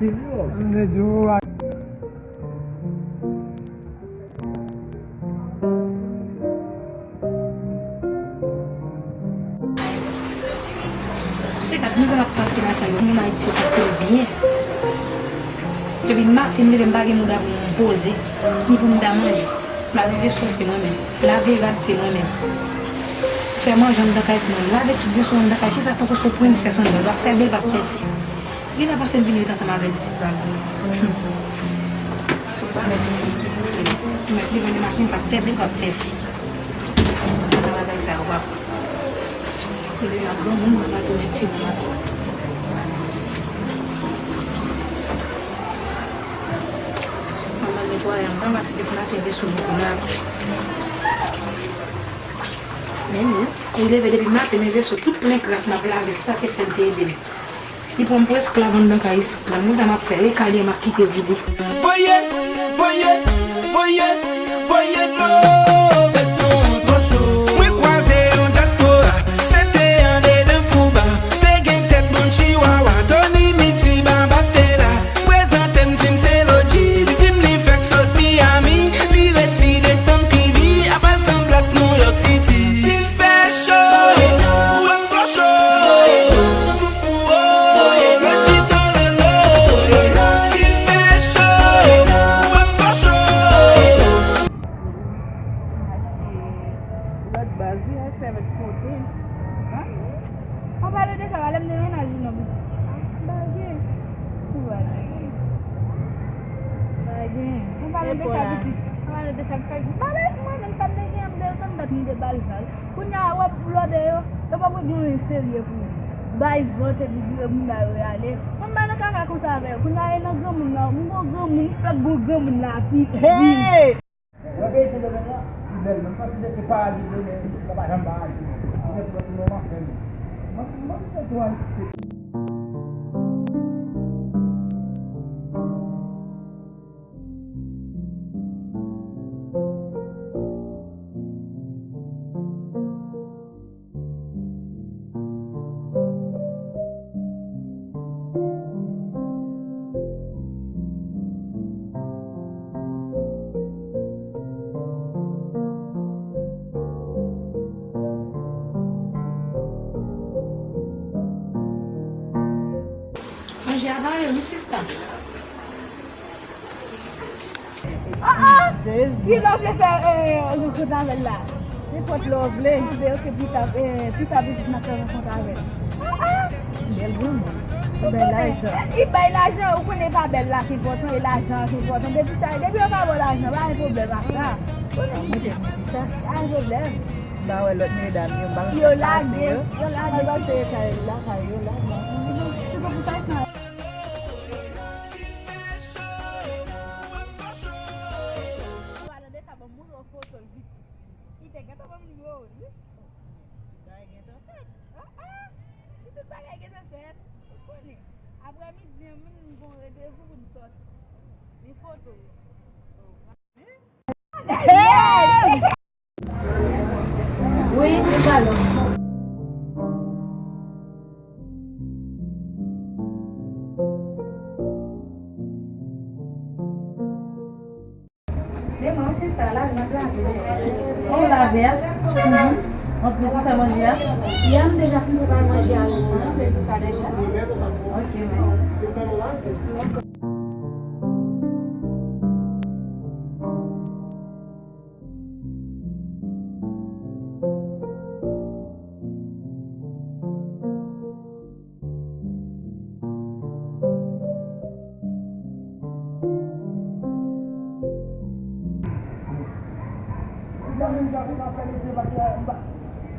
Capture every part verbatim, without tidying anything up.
Mwen di w a. Se kat mizè m ap pase la sa yo, moun Ayiti yo pase l byen. Depi maten m leve m pa gen mouda pou m poze, ni pou m ta manje. Lave veso se mwen menm, lave rad se mwen menm. Fè manje anndan kay se mwen, lave tout veso anndan kay, fi sa tankou se yon prensès anndan, l p ap fè bèl, l p ap fè sè. Genlè panse m vin ret ansanm avè l isit la. Tout bagay se mwen menm ki pou fè l. Ou mèt leve nan maten, l p ap fè bèl, l p ap fè sè. Nan bagay sa yo, papa. Leve m ap granmoun, mwen pa tounen timoun ankò. Manman netwaye anndan, paske depi maten, veso m pou lave. Men nou, li leve depi maten, men veso tout plen kras, m ap lave, se sa te fè l te ede m. Li pran m pou esklav anndan kay isit la. Mwen sa m ap fè, e kalye m ap kite vide. Voye, voye, voye, voye dlo, beton twò cho. Mwen kwaze yon dyaspora, se te andedan Fouba. Te gen tèt moun chiwawa, Tony Miti, Baba Stella. Prezante m, di m se Lodji, li di m li fèk sot Miami, li resi desann P V, apal sanblak New York City. Si l fè cho, ou ap twò cho. Soufou, oh, Lodji tololo. Si l fè cho, ou ap twò cho. Lòt baz, wi, ay fè mèt konte. Pa pale de sa, pa lè m te mennaj ou non, pitit. Pa gen. Ou pa gen. Pa gen. Pa pale de sa, pitit. Pa pale de sa, pitit. Pale, mwen menm sa m te gen, m te konn bat, m te ba l val. Kounye a, w ap lòde yo, yo p ap gen yon serye pou bay vant epi vire moun ba yo ale. Mwen m pa nan kaka konsa avè yo. Kounye a, e nan granmoun nan, m gon granmoun, m fèk gon granmoun la, pitit. Hey! Mwen peye Sendomeng lan, li bèl, men m panse se te paradi demen, isit la pa janm paradi. Mwen gen pwòt non m ap fè men. Mwen, mwen, mwen, mwen, Manje a pare wi, sista. Ah, ah! Ki lè w vle fè, eh, rankont avè l la? Nenpòt lè w vle. Anben, oke, pita, eh, pita pitit n ap fè rankont avè l. Ah, ah! Bèl granmoun. Li bay lajan. Li bay lajan, ou konnen e pa bèl la ki enpòtan, e lajan an ki enpòtan. Depi sa, depi yo ka ba w lajan, pa gen pwoblèm ak sa. Ou konnen ki sa. Pa gen pwoblèm. M pa wè lòt medam yo, m pa konn sa k pase yo. Yo lage, yo lage. Al pase kay lakay yo la, la. Ou pa tande sa, ban m montre w foto l vit. Li te gentan ban m nimewo l, wi. Bagay gentan fèt. Ah, ah. Si tout bagay gentan fèt, ou konnen. Aprè midi an, moun m gon randevou pou m sòti. Men foto yo. Wi, li pa lwen. Demen, sista, lave, n ap lave. Oh, lave a? Mhm. Anplis, ou fè manje a? Ya, m deja fin prepare manje a lontan, m te di w sa deja. Ok, mèsi.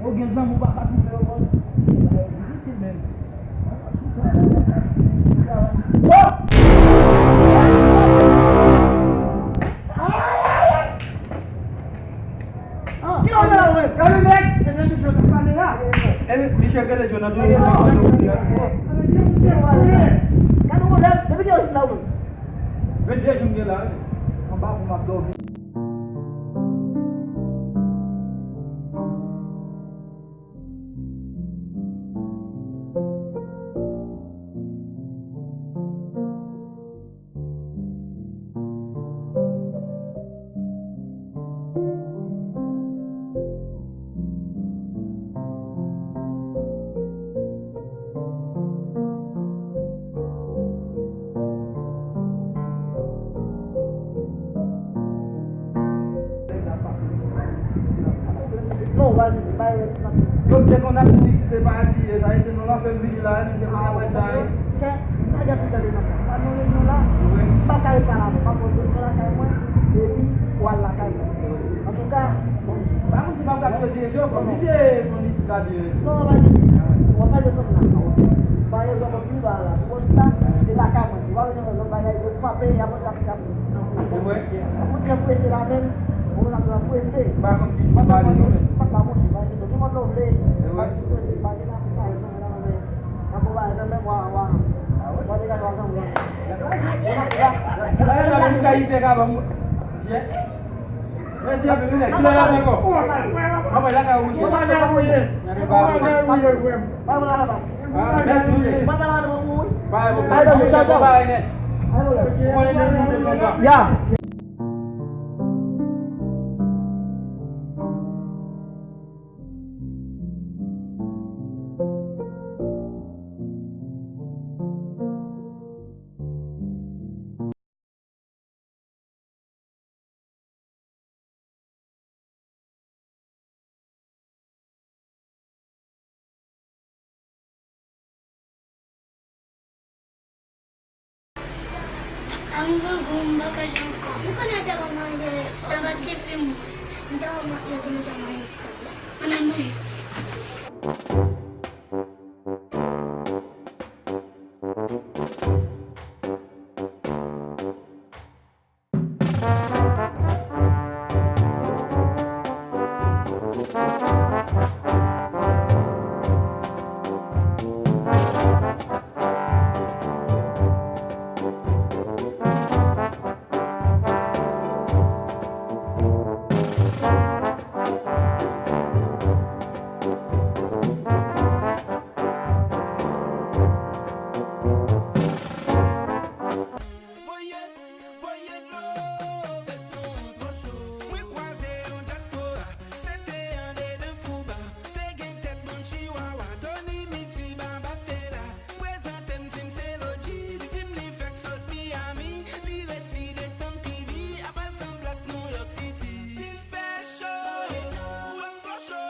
Ou gen zanmi ou pa ka twouve yo, bòs. Difisil menm. Ki lè w te la, ou menm? Gade nèg! Ebyen, misye t ap pale la. Ebyen, misye rele Jonathan. Gade yon pwoblèm. Depi ki lè w te la, ou menm? Vennde jou m gen la, wi. Anba pou m ap dòmi. Yo te konn ap di se pa di, e sa, e se nou lan fè m vini la, nou te konn ap wè sa, e. Chè, m pa gen pou tande nan sa. Sa nou reyinyon la, m pa ka ret pa la, m ap pran pozisyon lakay mwen, epi w al lakay mwen. Antouka, bon. Pa konn si m ap gade yo, bon, misye, bon, misye gade. Non, pa di. W ap pale de sòt la. Pa egzanp, pi ba la, sou pòs la, e lakay mwen. Ou pa bezwen fè lòt bagay, yo frape, y ap, y ap, y ap. Ou trè prese la menm, ou nan trè prese. M pa konn ki pale non, men. Fòk la monte, pa gen tout moun nou vle. Pa gen prese, pa gen nan, pa gen nan, men. Nan konba, nan men, wa, wa. Wa degaje wa zanmi. Mèsi anpil, wi, nèg. Kilè n ap ankò? Anmwey, lakay ou, wi. Mèsi, wi. Bay, bay, bay, bay, nèg. Ou konnen depi nou te lontan. Ya. Ann, Gogo, m pa ka jwe ankò. M konnen w te konn manje, se pa ti fi m. M te konn manje, te mete manje sou tèt la. Ann al manje. Voye, voye dlo, fè tan an twò cho. Mwen kwaze yon dyaspora, se te andedan Fouba. Te gen tèt bann chiwawa, Tony Mitty, Baba Fela. Prezante m, di m se Logi, li di m li fèk sot Miami, li resi desann P V, apre l sanble ak New York City. Si l fè cho, ou wè m twò cho.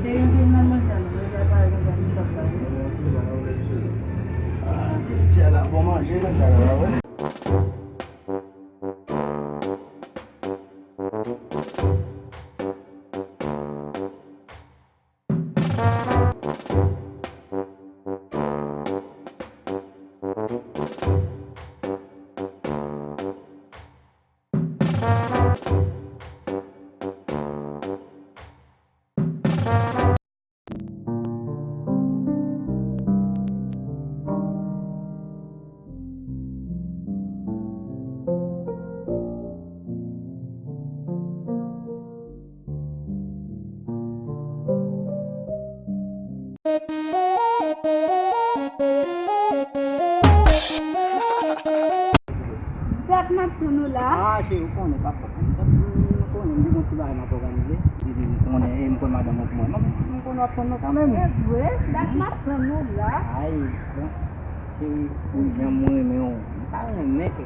Cheri, antre nan manje a non, manje a pare konsa sou tab la wi. Ti a la bon manje konsa la, w a wè. Dat m ap tann ou la. Ah, cheri, ou konnen, papa. Ou konnen, m gen yon ti bagay m ap òganize. Epi, ou konnen, e m konn madanm mwen pou mwen. M, m konnen w ap tann nou kanmenm. Se vre, dat m ap tann ou la. Ay, bon. Cheri, ou jan mwen renmen w. M ta renmen ke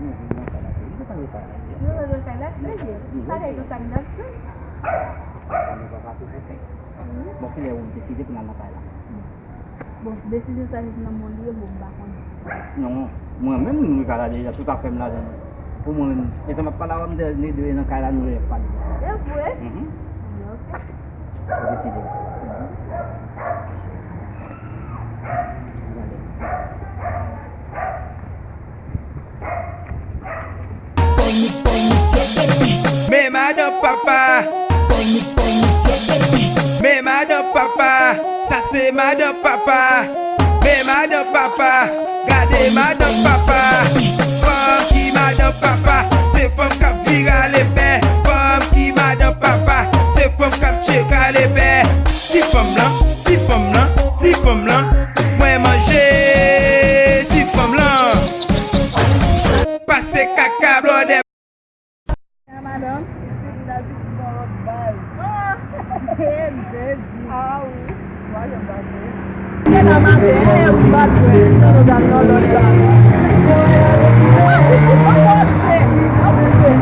nou vin nan kay la, cheri. M te tande sa la, cheri. Nou vin nan kay la, cheri. Sa vle di sa m t ap tann. Sa nou pa pase pou fè. Bon, kilè ou deside pou n al nan kay la? Bon, desizyon sa jis nan men w li ye, bon, m pa konnen. Non, mwen menm, m rive la deja, tout afè m ladan l. Pou mwen menm, etan m ap pale avè w, m te, nou de nan kay la, nou lè pale. E vre? Mhm. Ok. Ou deside. Mhm. Gade. Men madanm papa. Men madanm papa. Sa se madanm papa. Men madanm papa. Gade madanm papa. Fanm ki madanm papa. Se fanm k ap vire ale pè. Fanm ki madanm papa. Se fanm k ap tcheke ale pè. Ti fanm lan, ti fanm lan, ti fanm lan. Mwen manje ti fanm lan. Pase kaka blòdè. A madanm. Isit, n a di pou yon lòt baz. Ah! M sezi. Ah wi. Mwen, jan m pase. Se la maten, eh, wi, pa dwe. Nan nou dal nan lòt baz. Mwen, mwen, mwen, mwen, mwen, mwen, mwen, mwen,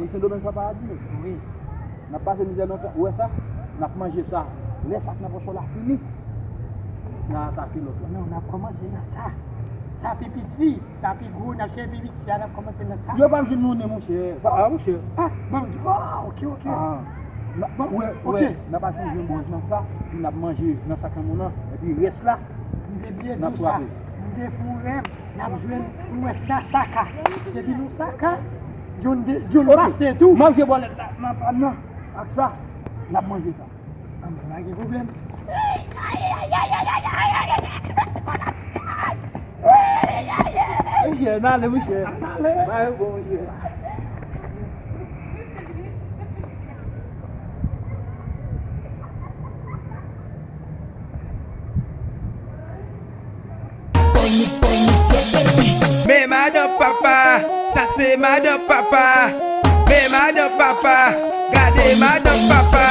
Moun Sendomeng pa paradi, non. Wi. N ap pase mizè lontan. Ou wè sa? N ap manje sa. Lè sa k nan pòch ou la fini, n a atake lòt la. Non, n ap kòmanse nan sa. Sa pi piti, sa pi gwo, n ap chèche pi piti a, n ap kòmanse nan sa. Yo p ap jwenn nou, monchè. Pa, ah, monchè. Ah, bon, oh, ok, ok. Ah. N ap, bon, wè, ok. Wè, n ap al chanje bwòz nan sa, epi n ap manje nan sa kanmon nan, epi rès la, n ap frape. M te di w sa. M te fè yon rèv. N ap jwenn, nou wè sa, saka. Depi nou saka, youn de, youn pase tou. Ok. Manje bòlèt la, nan pàn nan, ak sa, n ap manje sa. Ann, pa gen pwoblèm. Monchè, n ale, monchè. Ann ale. Bay bon, monchè. Men madanm papa, sa se madanm papa. Men madanm papa, gade madanm papa.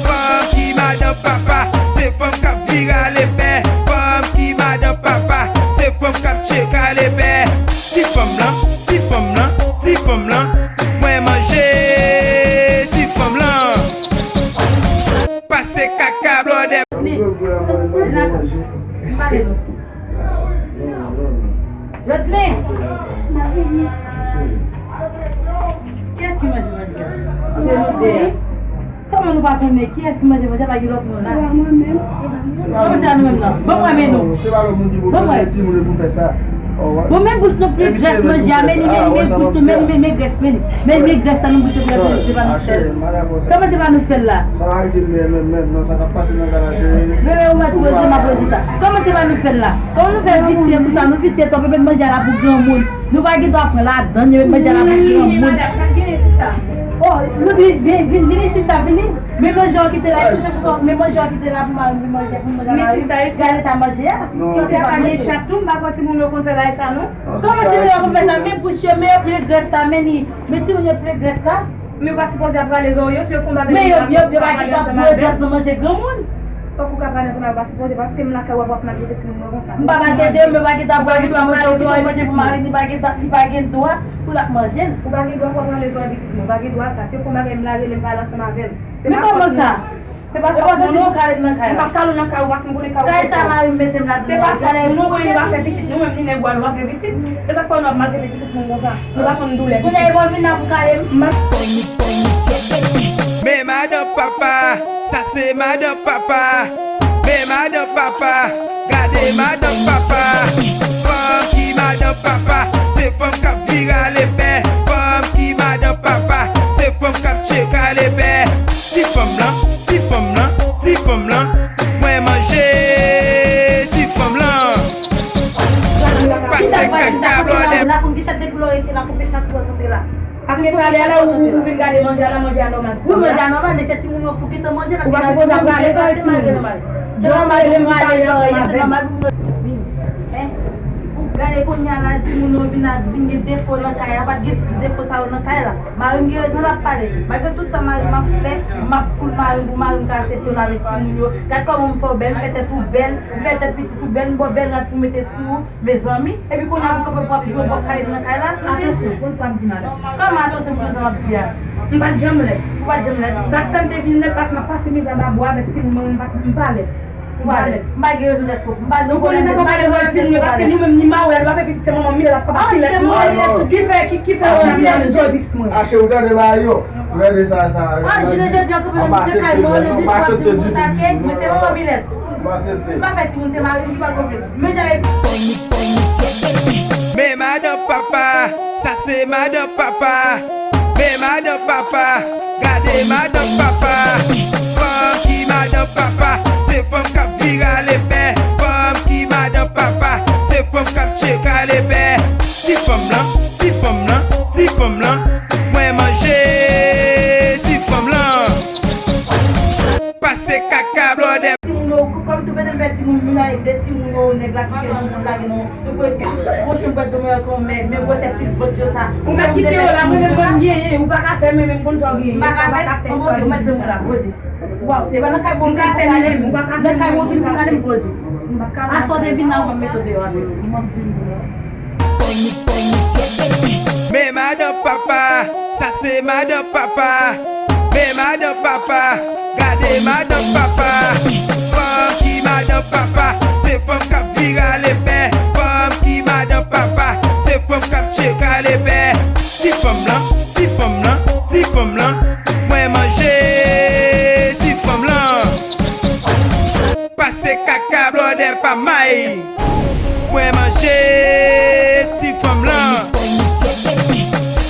Fanm ki madanm papa, se fanm k ap vire ale pè. Fanm ki madanm papa, se fanm k ap tcheke ale pè. Ti fanm lan, ti fanm lan, ti fanm lan, mwen manje ti fanm lan. Pase kaka blòdè. Vin la, vin la. Vin pale nou. Jodeline! Kiyès ki manje manje a? Antre nou de a. Kòman nou pa konnen kiyès ki manje manje a? Pa gen lòt moun la. Kòman se a nou menm nan? Ban m wè men nou. Ban m wè. Bon, men bouch nou plen grès manje a, men li, men li, men bouch nou, men li, men, men grès, men li. Men, men grès sa nou bouche pou se pa nou fè l. Kòman se pa nou fè l la? Sa pa rete menm, menm, menm, non, sa k ap pase nan kay la, cheri. Men, men, ou mèt poze, m ap poze sa. Kòman se pa nou fè l la? Kòman nou fè visye konsa? Nou visye twòp, yo met manje a la pou granmoun. Nou pa gen dwa pran ladan, yo met manje a la pou granmoun. Men, madanm, sa k genyen, sista? Oh, nou vin, vin, vin, vini, sista, vini. Men manje w kite la, men manje w kite la pou mari, pou manje, pou manje a mari. Men sista, e gade eta manje a. Sa se pa manje. Chat tou, m pa kwè timoun yo konn fè bagay sa, non. Kòman timoun yo konn fè sa? Men bouch yo, men yo plen grès la, men li, men timoun yo plen grès la. Men yo pa sipoze ap rale zòrye yo, si yo fè yon bagay, men yo, yo, yo pa gen dwa pran grès nan manje granmoun. Fòk ou ka pale ansanm avè yo, pa sipoze, paske m lakay w ap, w ap maltrete timoun mwen konsa. M pa maltrete yo, men yo pa gen dwa pran grès nan manje, ou di pou manje pou mari, li pa gen dwa, li pa gen dwa pou l ap manje l. Ou pa gen dwa pou w ap rale zòrye pitit mwen, ou pa gen dwa sa. Si yo fè yon bagay, m la rele, m pale ansanm avè l. Men kòman sa? Se pa fòt nou, non. M p ap kale w nan kay ou paske m konnen kay ou. Kay sa mari m mete m ladan. Se pa fòt nou, non, nou pa fè pitit nou menm, ni nèg ou a nou pa fè pitit. Se sa k fè nou ap maltrete pitit moun konsa. Nou pa konn doulè pitit. Kounye a, e bon vin la pou kale m. Men madanm papa, sa se madanm papa. Men madanm papa, gade madanm papa. Fanm ki madanm papa, se fanm k ap vire ale pè. Fanm ki madanm papa, se fanm k ap tcheke ale pè. Ti fanm lan, ti fanm lan, ti fanm lan, mwen manje ti fanm lan. Pase kaka blòdè. La konn ki chat depi lè w rete la, koupe chat pou w kanpe la. Paske talè a la ou, ou vin gade manje a la, manje a nòmal. Wi, manje a nòmal, men se timoun yo pou gentan manje, paske ou pa sipoze ap rale zòrye timoun. Se nòmal pou rale zòrye, se nòmal pou manje. Gade kounye a la, timoun yo vin la, vin gen defo nan kay la. Pa t gen defo sa yo nan kay la. Mari m gen rezon l ap pale. Malgre tout sa mari m ap fè, m ap foul mari m pou mari m ka aksepte m avèk timoun yo. Gad kòman m fè w bèl, m fè tèt ou bèl, m fè tèt pitit ou bèl, m ba w bèl rad pou mete sou ou. Mezanmi, epi kounye a ou kanpe pou w ap jwe w p ap ka rete nan kay la. Atansyon, konn sa m di madanm. Kòman atansyon pou konn sa m ap di a? M pa t janm lèd. Ou pa t janm lèd. Sa k fè m te vin lèd, paske m ap pase mizè anba bwa avèk timoun mwen, m pa, m pa lèd. M pa lèd. M pa gen rezon dèske m pa, nou konnen se pa gen rezon dèske m pa lèd. Paske nou menm ni mari w la, li pa fè pitit, se manman m li lè l ap papa ki lèd. Ki fè, ki, ki fè w nan zòbis mwen. Achte ou tande ba yo. Gade sa, sa. Ah, jounen jodi a, tou moun te kay mwen, li di w ap di m konsa ke mwen se manman m li lèd. Si m pa fè timoun, se mari m ki pral gonfle. Men jan yo. Men madanm papa, sa se madanm papa. Men madanm papa, gade madanm papa. Fanm ki madanm papa, se fanm k ap vire ale pè. Fanm ki madanm papa, se fanm k ap tcheke ale pè. Ti fanm lan, ti fanm lan, ti fanm lan. Mwen manje ti fanm lan. Pase kaka blòdè. Timoun yo, kòmsi w mete m fè timoun, moun avèk de timoun yo, nèg la kite nou, moun lage nou, nou konnen ti, gwo chen bwèt dlo mwen kon mè, men gwosè pil vant yo sa. Ou mèt kite yo la, mwen menm mwen genyen, ou pa ka fè, men menm konn sa w genyen. M pa ka fè, ou mèt fè moun la poze. Waw, e pa nan kay bon, m ka fè, men ou pa ka fè, nan kay bon, vin pou gade m poze. Aswè w te vin la, ou pa mete w deyò avè m. M ap vin pou nou. Men madanm papa, sa se madanm papa. Men madanm papa, gade madanm papa. Fanm ki madanm papa, se fanm k ap vire ale pè. Fanm ki madanm papa, se fanm k ap tcheke ale pè. Ti fanm lan, ti fanm lan, ti fanm lan. Mwen manje ti fanm lan. Pase kaka blòdè pa may. Mwen manje ti fanm lan.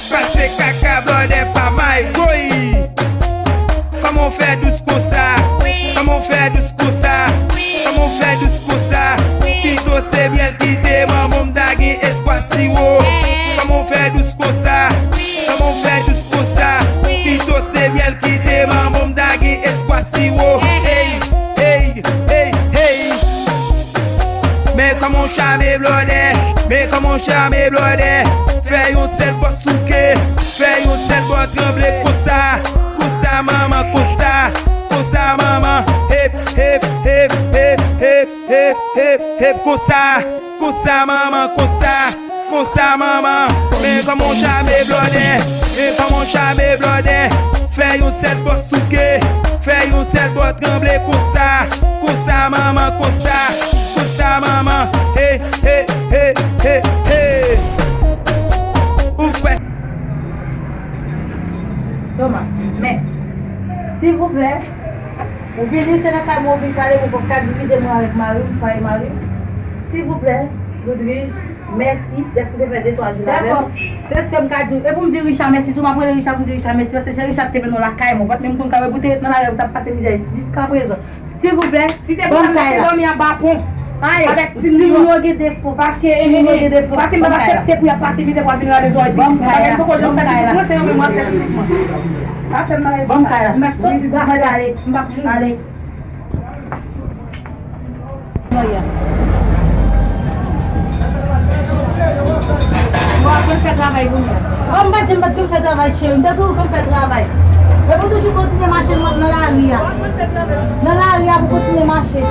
Pase kaka blòdè pa may. Woy. Kòman w fè dous konsa? Kòman w fè dous konsa? Kòman w fè dous konsa? Pito se myèl ki te manman m ta gen espwa siwo. Kòman w fè dous konsa? Kòman w fè dous konsa? Pito se myèl ki te manman m ta gen espwa siwo. Ey, ey, ey, ey. Men kòman w chame blòdè, men kòman w chame blòdè. Fè yon sèl bò souke, fè yon sèl bò tranble konsa. Konsa manman, konsa, konsa manman. Hep, hep, hep, hep, hep, hep, hep, hep, konsa. Konsa manman, konsa, konsa manman. Men kòman w chame blòdè, men kòman w chame blòdè. Fè yon sèl bò souke, fè yon sèl bò tranble konsa. Konsa manman, konsa, konsa manman. Hey, hey, hey, hey, hey. Ou kwè? Toma, men, silvouplè, ou vini se nan kay mwen ou vin kale mwen, ou pap ka divize mwen avèk mari m, pa e mari m. Silvouplè, Ludwige, mèsi dèske w te fè de twa jou la avè m. Se sa m ka di w. E pou m di Richard mèsi tou, m ap rele Richard pou m di Richard mèsi, paske se Richard ki te mennen w lakay mwen. Ou pa t menm konn kay mwen, pou w te ret nan lari a, ou t ap pase mizè jiskaprezan. Silvouplè, ban m kay la. Ay, timoun yo gen defo. Paske timoun yo gen defo. Paske m pa t aksepte pou y ap pase mizè pou y ap vin rale zòrèy pitit mwen. Paske m poko janm fè pitit mwen, se yon menm w ap fè pitit mwen. Pa fè m bagay konsa. Ban m kay la. M mèt sot isit, m mèt ale. M p ap mouri. Ale. Bon, m pa t di m pa t konn fè travay, cheri. M te toujou konn fè travay. E pou toujou kontinye mache nan lari a. Nan lari a pou kontinye mache.